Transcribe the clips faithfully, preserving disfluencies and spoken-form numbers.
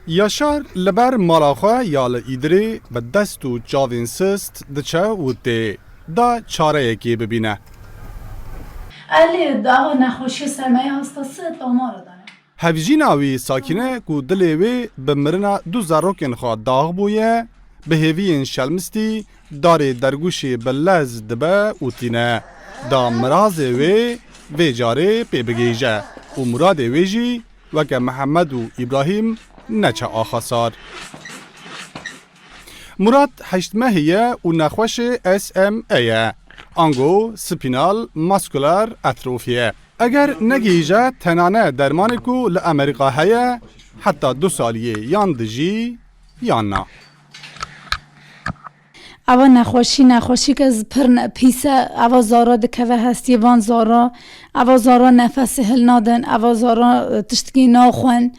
Yaşar li ber mala xwe ya li Îdirê bi dest û çavên sist diçe û tê da çareyekê bibîne. Elê dawa nexweşî sermaye hastası damara dane. Hevjîna wî Sakîne ku dilê wê bi mirina du zarokên xwe dax bûye, bi hêviyên şelmistî darê dergûşê bi lez dibe û tîne, da mirazê wê vê carê pê bigihîje û muradê wê jî weke Mihemed û Îbrahîm neçe axa sar. Murat heşt mehî ye û nexweşê S M A ye, ango spinal muscular atrophy ye. Eger negihîje tenane dermanê ku li Amerîka heye, heta du saliyê yan dijî yan na. Eva nexweşî, nexweşîke z-, pir ne-, pîs e. Eva zara dikeve hestiyê van zara. Eva zara nefesê hilnadin. Eva zara, e, tiştikî naxwin.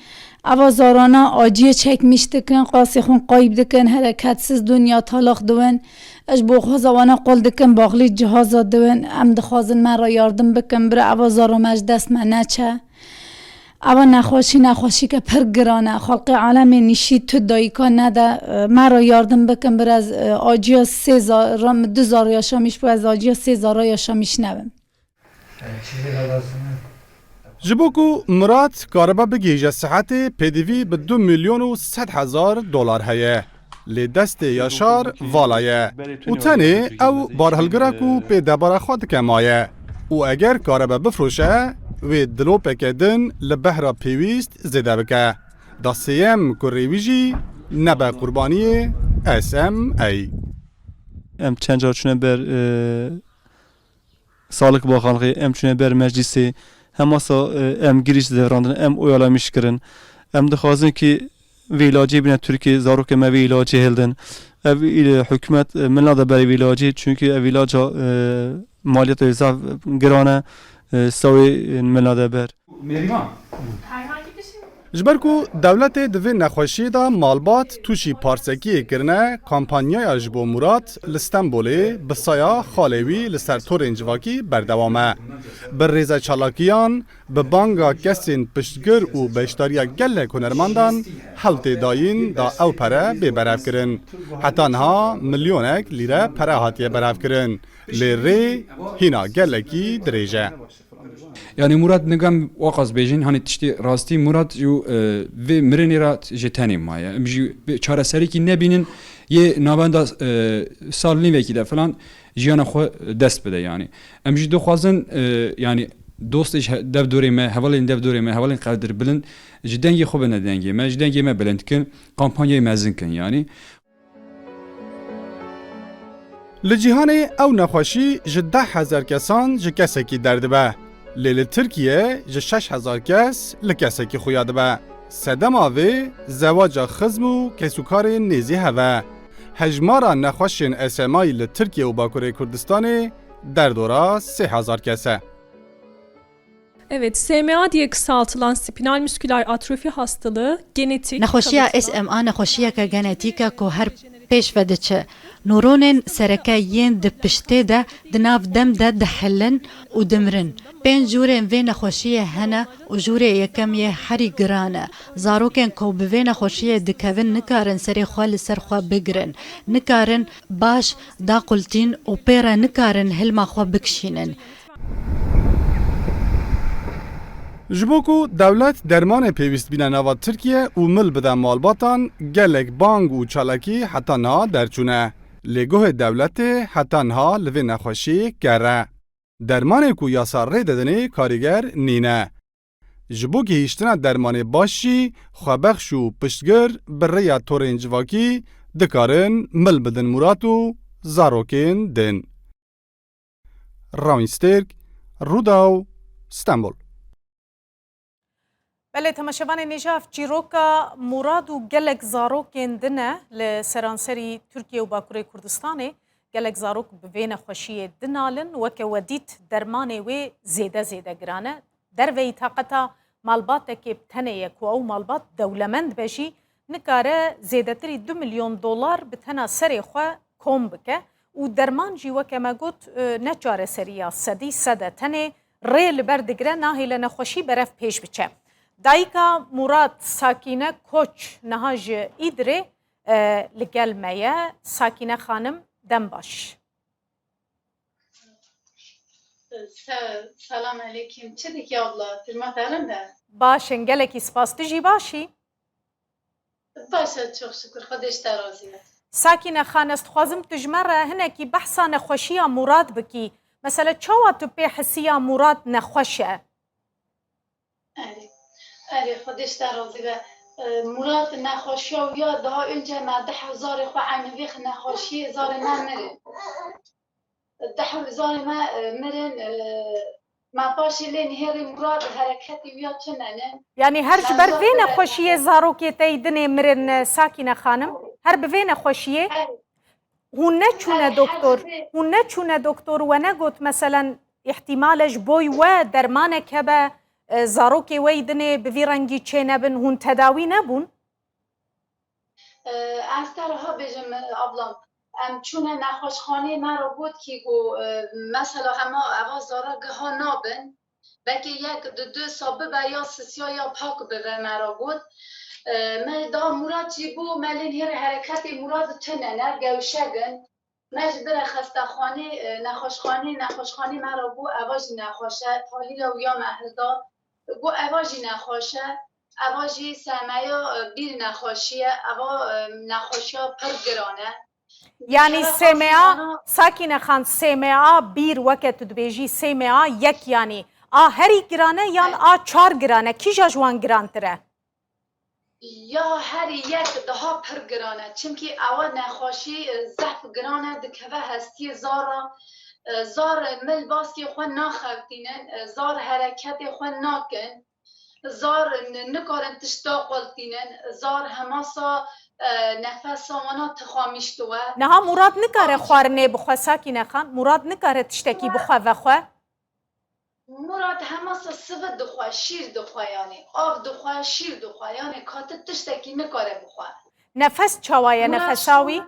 Eva zarana aciyê çekmîş dikin, qasê xwin qayb dikin, hereketsiz dûn ya talaq diwin. Ez ji bo xweza wana qol dikin, baxlî cihaza diwin. Em dixwazin me re yardim bikin, bira eva zara me ji dest me neçe. Eva nexweşî, nexweşîke pir giran e. Xelqê alemê nîşî tu dayika nede, e, me re yardim bikin, bira ez, e, aciya sê zara, min du zara yaşamîş bû, ez aciya sê zara yaşamîş nebim. Ji bo ku Murat karibe bigihîje sihetê, pêdivî bi du milyon û sed hezar dolar heye. Lê destê Yaşar vala ye û tenê ew barhilgira ku pê debara xwe dike maye û eger karibe bifroşe, wê dilopeke din li behra pêwîst zêde bike. Da sêyem kurê wî jî nebe qurbaniyê S M A. Em çend car çûne ber, e, Sağlık Bakanlığı, em çûne ber meclisê, hema sa, e, em girîş devrandin, em oyalamîş kirin. Em dixwazin ki vê ilacê bîne Tirkiye, zarokê me vê ilacê hildin. Ev îl-, hikûmet, e, min nade ber vê ilacê, çünkü ev ilaca, e, maliyeta wê zaf giran e, e, sawê, e, min nade ber. Ji ber ku dewletê di vê nexweşiyê de malbat tûşî parsekiyê kirine, kampanyaya ji bo Murat li Stenbolê bi saya xalê wî li ser torên civakî berdewam e. Bi rêze çalakiyan, bi banga kesên piştgir û beşdariya gelek hunermendan hewl tê dayîn da ew pere bê berevkirin. Heta niha milyonek lîre pere hatiye berevkirin. Lê rê hîna gelekî dirêj e. Yani Murat nigam waqas bêjin, hani tiştê rastî Murat jî, e, vê mirinê re ji tenê maye. Em jî vê çareserîkî nebînin, yê navenda, e, sal nîvekî de filan jiyana xwe dest bide yani. Em jî dixwazin, e, yani dostê ji he-, dev dorê me, hevalên dev dorê me, hevalên qedir bilind ji dengê xwe bine dengê me, ji dengê me bilind kin, kampanyayê mezin kin yani. Li cîhanê ew nexweşî ji deh hezar kesan ji kesekî derdibe. Lê li Tirkiye ji şeş hezar kes li kesekî xuya dibe. Sedema vê zewaca xizm û kesûkarên nêzî hev e. Hejmara nexweşên S M A'yî li Tirkiye û Bakurê Kurdistanê derdora sê hezar kes e. Evet, S M A diye kısaltılan spinal musküler atrofi hastalığı genetik, Nexweşiya kanıtlanan S M A nexweşiyeke genetîk e ku her pêş ve diçe. Nûronên sereke yên di piştê de di nav dem de dihilin û dimirin. Pênc jûrên vê nexweşiyê hene û jûrê yekem yê herî giran e. Zarokên ku bi vê nexweşiyê dikevin nikarin serê xwe li ser xwe bigirin, nikarin baş daqultîn û pê re nikarin hilma xwe bikişînin. Ji bo ku dewlet dermanê pêwîst bîne nava Tirkiye û mil bide malbatan, gelek bang û çalakî heta niha derçûne. Lê guhê dewletê heta niha li vê nexweşiyê ker e. Dermanê ku yasa rê didinê karîger nîne. Ji bo gihîştina dermanê baş jî xwebexş û piştgir bi rêya torên civakî dikarin mil bidin Murat û zarokên din. Rawîn Stêrk, Rûdaw, Stenbol. Belê, temaşevanên hêja, ev çîroka Murad û gelek zarokên din e li seranserî Tirkiye û Bakurê Kurdistanê. Gelek zarok bi vê nexweşiyê dinalin, weke we dît dermanê wê zêde zêde giran e. Derveyî taqeta malbatekê bi tenê ye ku ew malbat dewlemend be jî, nikare zêdetirî du milyon dolar bi tena serê xwe kom bike û derman jî, weke me got, e, ne çareserî ya sedî sed e, tenê rê li ber digire, nahêle nexweşî berev pêş biçe. Dayika Murat, Sakîne Koç, niha ji Îdirê, e, li gel me ye. Sakîne xanim, dem baş. Se-, selam aleyküm. Çi dikî abla? Firma te rind e? Baş in, gelekî spas. Tu jî baş î? Baş e, çok şükür. Xwedê ji te razî be. Sakîne xan, ez dixwazim tu ji me re hinekî behsa nexweşiya Murad bikî. Mesela çawa tu pê hisiya Murad nexweş e? Erê. Erê, Xwedê ji te razî be. E, Murat nexweşiya wî ya daha önce me di hezarê xwe eynivêx nexweşiyê zarê me mirin. Di hezarê me, e, mirin, e, me paşê lê nihêrî Murat hereketê wî ya çi nene. Yanî her ji ber vê nexweşiyê zarokê te yî dinê mirin, e, Sakîne xanim? Her bi vê nexweşiyê? Erê. Hûn neçûne doktor, hûn neçûne doktor, we negot, meselen, îhtîmal e ji bo we dermanek hebe, e, zarokê we yî dinê bi vî rengî çênebin, hûn tedawî nebûn? E, ez te re ha bêjim, e, ablam, em çûne nexweşxanê, me re got kî ku, e, mesela hema eva zara giha nabin, belkê yek di du sa bibe ya sisiya ya pak bibe, me re got. E, me da Murat jî bû, me lê nihêrê hereketê Murat tune ne, gewşe bin. Me ji bira xestexanê, e, nexweşxanê, nexweşxanê me re bû, eva jî nexweş e, taliya wî ya me hilda. Got eva jî nexweş e, eva jî S M A ya, e, bîr nexweşî ye, eva, e, nexweşiya pir giran e. Yanî S M A, Sakîne xan, S M A bîr weke tu dibêjî, S M A yek yanî. A herî giran e yan a çar giran e? Kîja ji wan girantir e? Ya herî yek daha pir giran e. Çimkî ewa nexweşî, e, zehf giran e, dikeve hestiyê zara. E, zar, e, mil baskê xwe naxewtînin, e, zar hereketê xwe nakin. Zar n-, nikarin tişta qultînin, zar hemasa, e, nefesa wana tixamîştiwe. Niha Murad nikare xwarinê bixwe, Sakîne xan? Murad nikare tiştekî bixwe vexwe? Murad hemasa sivi dixwe, şîr dixwe yanî. Av dixwe, şîr dixwe. Yanî kati tiştekî nikare bixwe. Nefes çawa ye, Murad nefesa wî?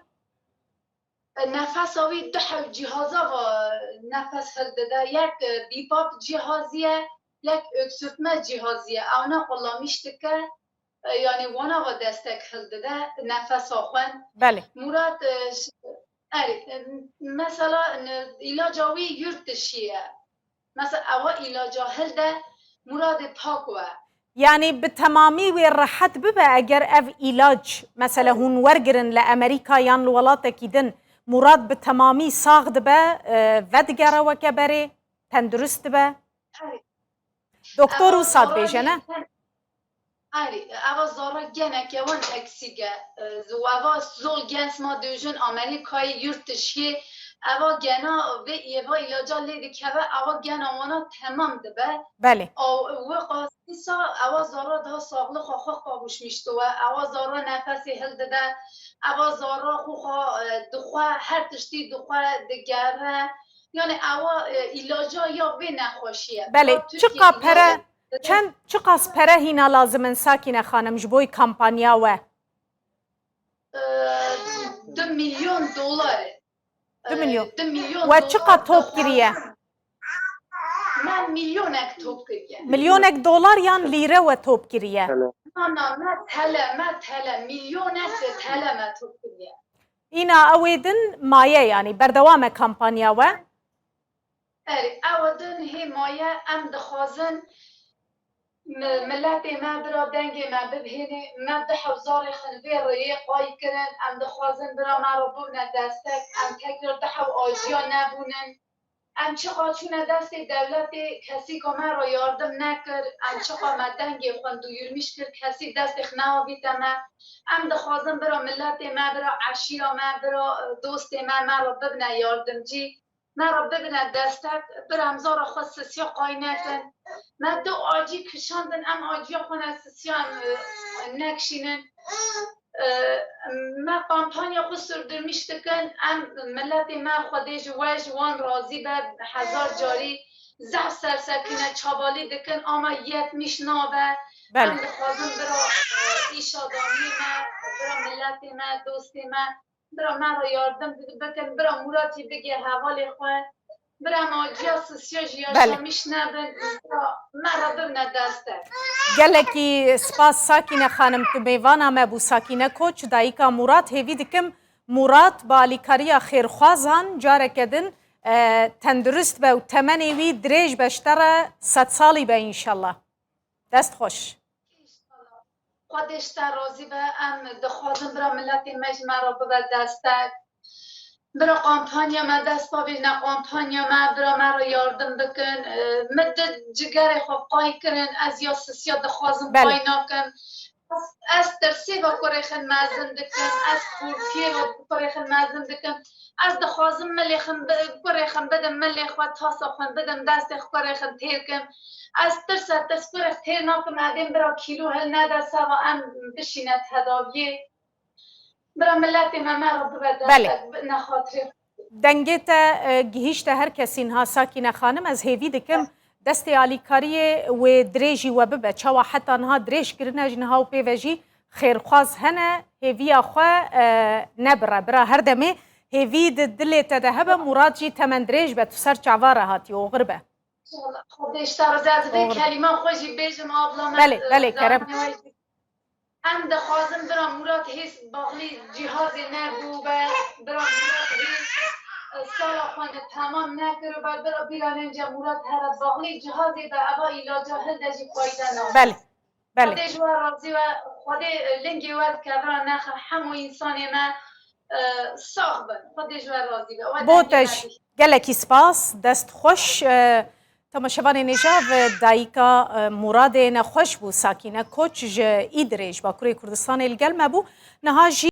Nefesa wî du hew cîhaza va nefes hildide. Yek, e, bîpap cîhazî ye, yek öksürtme cîhazî ye. Ewna qulamîş dike, e, yanî wana va destek hildide, nefesa xwe. Belê. Murat, e, ş-, erê, e, mesela, n-, îlaca wî yurt dişî ye. Mesela ewa îlaca hilde, Muradê pak we. Yanî bi temamî wê rehet bibe eger ev îlac, mesela hûn wergirin li Amerîka yan li welatekî din, Murad bi temamî sax dibe, e, vedigere weke berê, tendurist dibe? Erê. Doktor wisa dibêje, ne? Erê, eva zara geneke wan eksîk e. E, eva zol gen sima döjün Amerîkayê yurt dişiyê. Eva gena vê eva îlaca lê dikeve, eva gena wana temam dibe. Belê. Ew, wê qasîsa eva zara daha saxlixa xwe qavuşmîştiwe. Eva zara nefesê hildide. Eva zara xwe xwe, e, dixwe, her tiştî dixwe, digere. Yani ewa, e, îlaca ya vê nexweşî ye. Belê, çiqa pere, çend, çiqas pere hîna lazim in Sakîne xanim ji bo kampanya we? E, du milyon dolar e. Du milyon. E, du milyon dolar. We çiqa top kiriye? Me milyonek top kiriye. Milyonek dolar yan lîre we top kiriye? Na, na, me tele, me tele, milyonek tele me top kiriye. Îna ew ê din maye, yanî berdewam e kampanya we? Erê, ew din hê maye, em dixwazin mi-, miletê me bira dengê me bibhêne, me du hew zarê xwe li vê rêyê qay kirin, em dixwazin bira me re bibne destek, em tekrar du hew aciya nebûnin. Em çiqa çûne destê dewletê, kesî ka me re yardim nekir, em çiqa me dengê xwe dûyirmîş kir, kesî destê xwe neavîte me. Em dixwazin bira miletê me, bira eşîra me, bira, e, dostê me, me re bibine yardimcî, me re bibine destek, bira em zara xwe sisiya qay nekin. Me du acî kişandin, em aciya xwe ne sisiya em, e, nekişînin. E, me kampanya xwe sürdürmüş dikin, em miletê me Xwedê ji we ji wan razî be, hezar carî zehf sersekîne çabalî dikin, ama yetmiş nabe. Belê. Em dixwazin bira, e, îşa danî me, bira miletê me, dostê me, bira me re yardim bikin, bira Muratî bigê hevalê xwe. Bira me ciya sisiya jî Belê. yaşamiş nebin, bira me re bibne destek. Gelekî spas Sakîne xanim, tu mêvana me bû. Sakîne Koç, dayika Murat, hêvî dikim Murat bi alîkariya xêrxwazan careke din, e, tendurist be û temenê wî dirêj be, ji te re sedsalî be înşallah. Dest xweş. Xwedê ji te razî be, em dixwazin bira miletê me ji me re bibe destek. Bira kampanya me dest pê bîne, kampanya me bira me re yardim bikin. Min di cigerê xwe qay kirin, ez ya sisiya dixwazim Belê. qay nakim. Ez, ez tirsê ve kurê xin mezin dikim, ez korkiyê ve kurê xin mezin dikim. Ez dixwazim milê xin bi-, kurê xin bidim, milê xwe tasa xwe bidim, destê xwe kurê xin têr kim. Ez tirsa tirs kurê têr nakim, evên bira kîlo hil nede sava em bişîne tedaviyê. Bira miletê me me re bibe Belê. destek, bi nexatirê. Dengê te, e, gihîşte her kesî niha Sakîne xanim, ez hêvî dikim destê alîkariyê wê dirêjî we bibe. Çawa heta niha dirêj kirine, ji niha û pê ve jî xêrxwaz hene, hêviya xwe, e, nebire. Bira her demê hêvî di dilê te de hebe, Murad jî temendirêj be, tu ser çava re hatî, oxir be. Xwedê ji te razî, ez vê Oxir be. kelîma xwe jî bêjim, abla me, Belê, e, belê, kerem. zanî wê jî. Em dixwazin bira Murat hês baxlî cihazê nebû be, bira Murat hês, e, sala xwe ne temam nekiribe, bira bîra nence Murat here baxlî cihazê be, eva îlaca hilde jî fayde nabe. Belê, belê. Xwedê ji we razî we, Xwedê, e, lingê we dike bira nexe hemû însanê me, e, sax bin. Xwedê ji we razî be. We Bo dengê te me jî. bihî. Gelekî spas, dest xweş. E, Temaşevanên hêja, dayika, e, Muradê nexweş bû, Sakîne Koç ji Îdirê, ji Bakurê Kurdistanê li gel me bû. Niha jî